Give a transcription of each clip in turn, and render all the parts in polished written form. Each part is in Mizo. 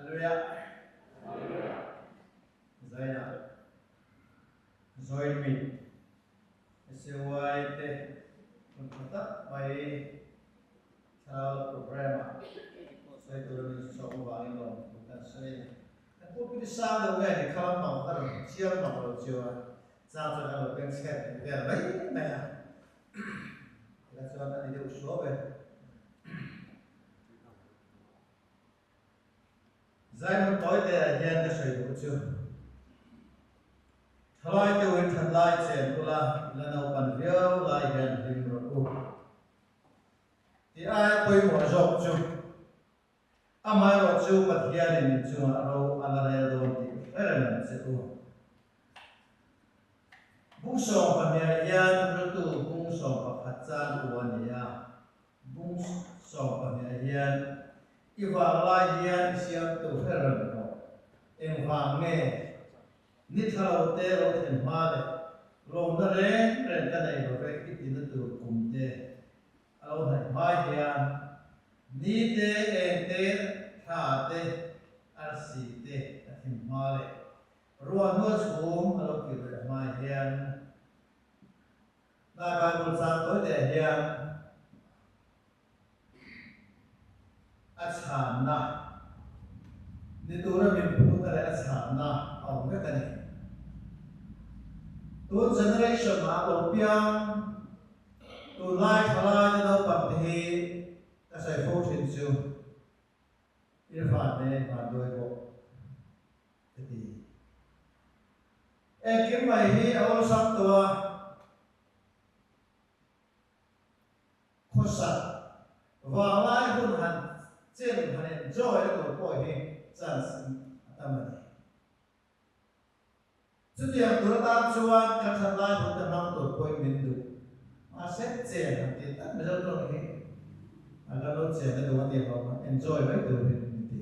Hallelujah. Zaina join me SAY te hun tha tak mai thlarau la program ah sawi tur a min sawm avangin lawm thu kan sawi a ni. Kan pulpit hi sang deuh nge ni kha lampang kha rawn chiang mang lo chiu a, chang chuan kan lo beng chhet duh vel mai mai a, tikah chuan a ni deuh suau e. Zaihmun tawi te ah hian ka sawi duh chu, Thalai te uin that lai chen ula i la naupan viau lai hian hlim rawh u. Ti aia pawimawh zawk chu, amaherawh chu Pathianin in chungah ro a la rel dawn tih hre reng ang che u. Bung 12 ah hian riltu bung 11 chang u a ni a. Bung 12 ah hian i vang lai hian i siamtu hre reng rawh. Engvang nge ni tha lo te lo thlen hma leh lawmna reng reng ka nei lo ve i tina tur kum te a lo hnaih hma hian ni te, eng te, thla te, arsi te a thim hma leh ruah hnuah chhum a lo kir leh hma hian Hnai Bible chang tawi teh hian a chhanna ni tura min phutna leh a chhanna a awm vek a ni. Tun generation ah lo piang tunlai thalai te naupang te hi ka sawi fo thin chu Irfan te van duai bawk ka ti. Engkim mai hi a awlsam tawh a, khawsak vanglai hun han chen han enjoy na tur pawh hi chance a tam a ni. Chutiang tur atan chuan kan that lai hun te hmang tur pawhin min duh. Mahse chen han tih tak Mizo tawng hi a kan lo chen na duh a tih vang a enjoy mai tur hi min ti.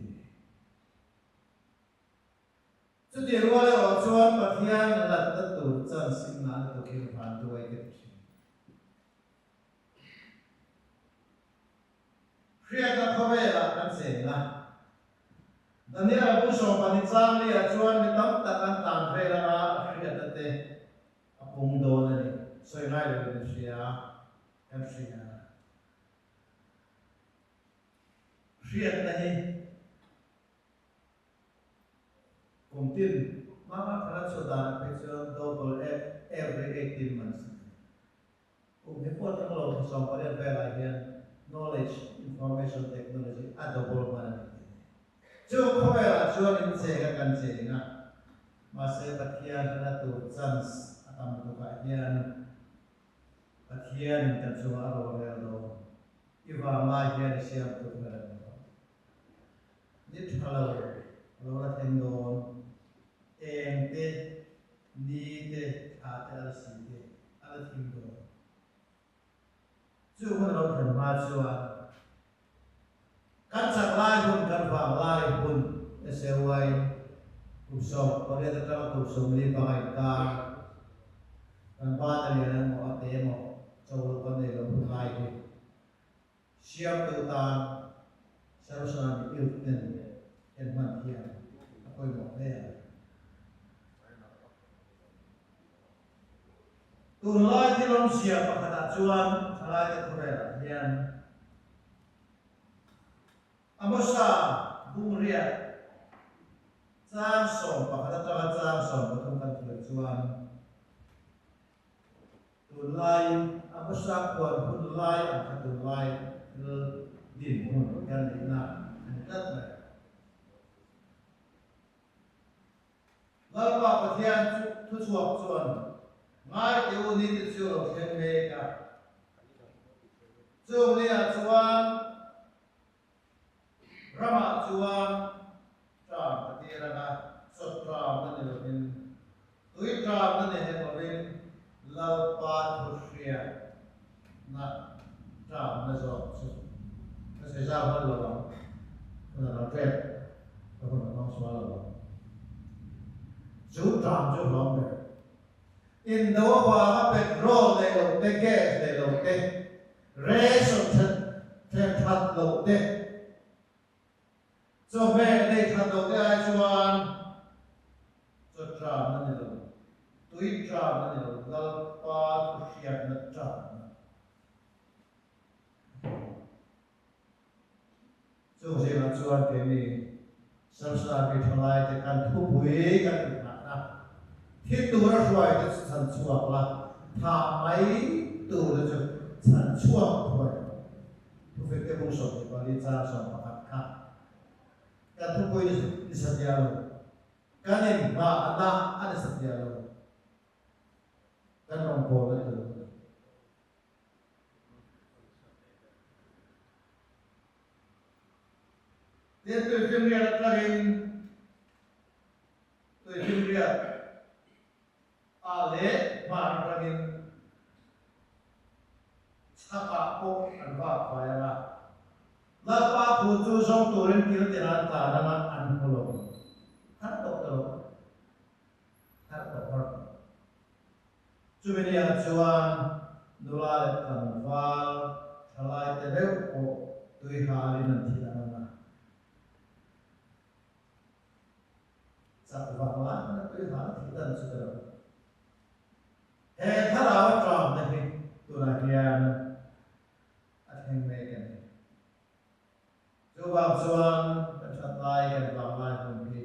Chutih rual erawh chuan Pathian latna tur chance in ngah lutuk hi van duai ka ti thin. Hriatna khawvelah kan cheng a. Daniel-a bu 12 chang liah chuan mi tam tak an tlan vel anga hriatna te a pung dawn a ni. Sawi ngai loin an hria, kan hria. Hriatna hi kum tin hmanga thar a chhuah danah phei chuan double every 18 months a ni. Kum hi pawh tang lo thla 18 velah hian knowledge, information technology a double hman a ni tih a ni. Chu khawvelah chuan in cheng a kan cheng a, mahse Pathian hrena tur chance a tam lutukah hian Pathianin kan chungah a rorel dawn. I vanglai hian i siam tur hre reng rawh. Ni tha lo a lo la thleng dawn. Eng te, ni te, thla te, arsi te a la thim dawn. Chu hun a lo thlen hma chuan kan chak lai hun, kan vang lai hun SAY kum 18 atanga kum 45 inkar kan ban a lian emaw a te emaw cho lo kan nei lo hun lai hi Siamtu tan Sarasani Youth ten en hman thiam a pawimawh hle a. Tunlai thil awmzia pakhatah chuan thalaite khawvelah hian Amosa bungriat chang 11 atanga chang 13 kan thiam chuan Tunlai a hmasa khuan hun lai ang kha tunlai thil dinhmun kan nihna a ni tlat mai. Lalpa Pathian thuchhuak chuan ngai teh u ni te chu lo thleng mek a. Chung ni ah chuan ramah chuan ṭam ka tir ang a, chawt ṭamna ni lovin, tui ṭamna ni hek lovin Lalpa thu hriatna ṭamna zawk chu ka sawi zau hman lo ang, hun a lo ṭep, ka hun a hmang sual lo ang. Chu ṭam chu hlawm ber. Indo avanga petrol nei lo te, gas nei lo te, ration then that loh te, Chawhmeh nei that loh te ai chuan chaw ṭam a ni lo, tui ṭam a ni lo, Lalpa thu hriatna ṭam a ni. Chung zingah chuan keini Samsona mi ṭhalaite kan thupui kan inngahna thi tura hruaite chu chhan chhuak la, thah mai turte chu chhan chhuak thuai ang. Thufekte bung 24 chang 11 kha kan thupui ni satliah lo, kan inngahna a ni satliah lo, kan rawngbawlna tur a ni. Tin, tuifinriat atangin tuifinriat ah leh hmar atangin chhakah pawh an vak fai ang a. Lalpa thu chu zawng turin kil tina an tlan anga an hmu lo. Har tawh ta lo. Har tawh har tawh. Chumi niah chuan nula leh tlangval thalaite deuh pawh tui halin an thi dang ang a. Chak vang lai hmana tui hal a thih dan chu ka lo. He thlarau a ṭamna hi tunah hian a thleng mek a ni. Chuvang chuan kan ṭhat lai, kan vang lai hun hi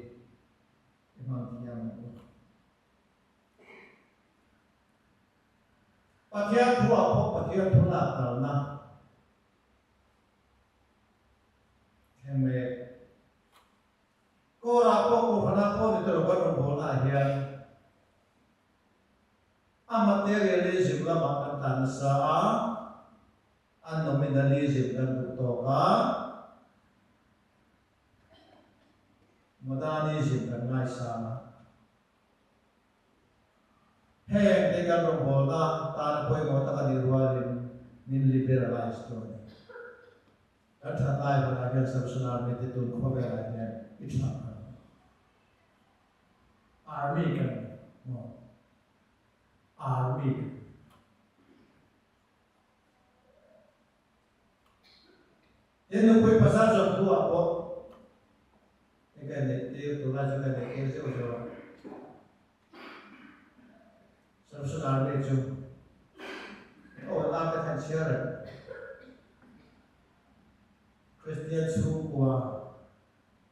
i hmang thiam ang u. Pathian thuah pawh Pathian thu lak kalna thleng mek. Kawrah pawh Kohhranah pawh ni tawh kan rawn bawlnaah hian a materialism lamah kan tlan nasa a, a nominalism kan duh tawk a, modernism kan ngaisang a. Heng te kan rawngbawlna tana pawimawh tak a nih rualin min liberalize tu a ni. Kan that lai hunah hian Samson Army te tun khawvelah hian i tha ang. Army kan ni maw? Army kan ni. Tin, nupui pasal zawm hnuah pawh hei ka neih tir, tunlai chu ka neih tir zeuh zeuh a. Samson Army chu aw la te khan chhiar reng. Kristian chhungkua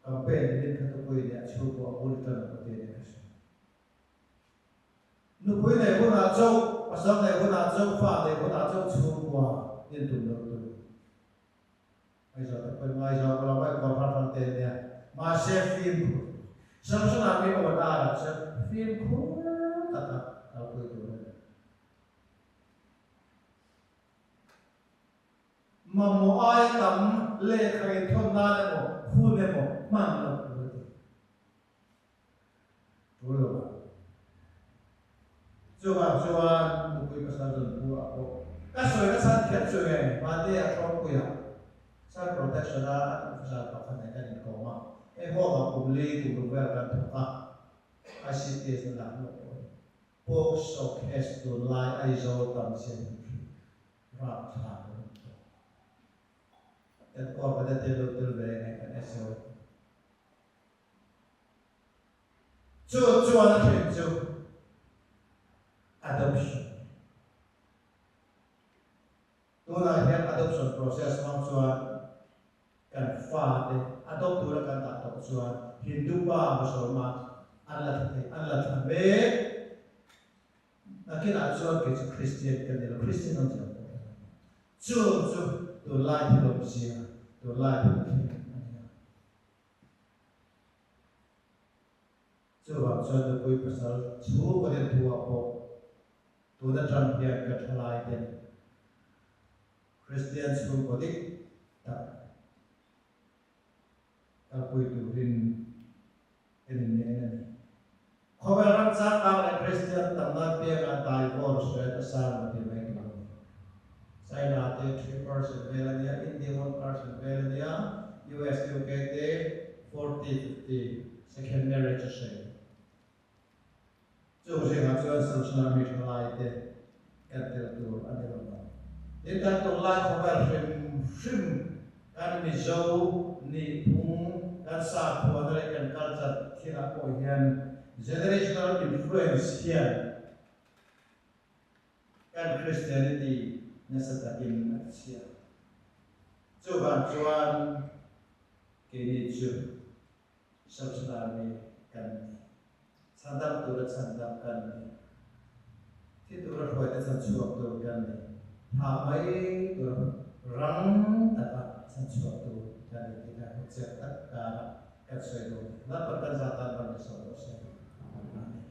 campaign nimin kha tupui nia chhungkua bul tan ang u tih a ni ka hria. Nupui neih hunah chauh, pasal neih hunah chauh, fa neih hunah chauh chhungkua din tum lo tur. Ngaihzawh te pawhin ngaihzawh ka lo ngaihkual hran hran te nia. Mahse fimkhur. Samsona mi aw darah chuan fimkhur taka kalpui tur a ni. Mamawh aia tam lehkha inthawn nan emaw, hun emaw hman loh tur a ti. Tul lo a. Chuvang chuan nupui pasal zawn thu ah pawh ka sawi na chhan kher chu nge mahni a hrawmpuia child protection a an officer pakhat nen kan inkawm a, hei home ah kum li kum ruk vel kan thawk a, ICTS na lak hlawk pawh a ni. POCSO case tunlai Aizawl tam zia hrim hrim rapthlak a awm tawh. Kan corp te tel lo tel ve nge kan SO. Chu chuan a hrin chu adoption. Tunah hian adoption process hmang chuan kan fate adopt tura kan dah tawh chuan Hindu pa Musalman an la thla thei, an la thla mek. Nakinah chuan kei chu Kristian ka ni lo, Kristian awmzia pawh ka hre lo. Chu chu tunlai thil awmzia, tunlai thil thleng a ni a. Chuvang chuan nupui pasal chhungkaw den thuah pawh tun atang hian ka thalai ten Kristian chhungkaw dik tak kalpui turin kan inngen a ni. Khawvel ram changkang leh Kristian tamna piangah divorce rate a sang ti mai tur a ni. China te 3% vel a nia, India 1% vel a nia, US, UK te 40, 50 second marriage a hreng. Chung zingah chuan Samsona mi thalai te kan tel tur a ni lo vang. Tin, kan tunlai khawvel hrim hrim kan Mizo nihphung Kan sakhuana leh kan culture thilah pawh hian generational influence hian kan Christianity nasa takin a tichhia. Chuvang chuan keini chu Salvation Army kan ni. Chhandam tura chhandam kan ni. Thi tura hruaite chhan chhuak tur kan ni. Thah mai tura rang taka chhan chhuak tur kan ni tih kha hmu chiang tak kara kan sawi dawn. Lalpan kan zah tan ban ni sawm rawh se. Amen.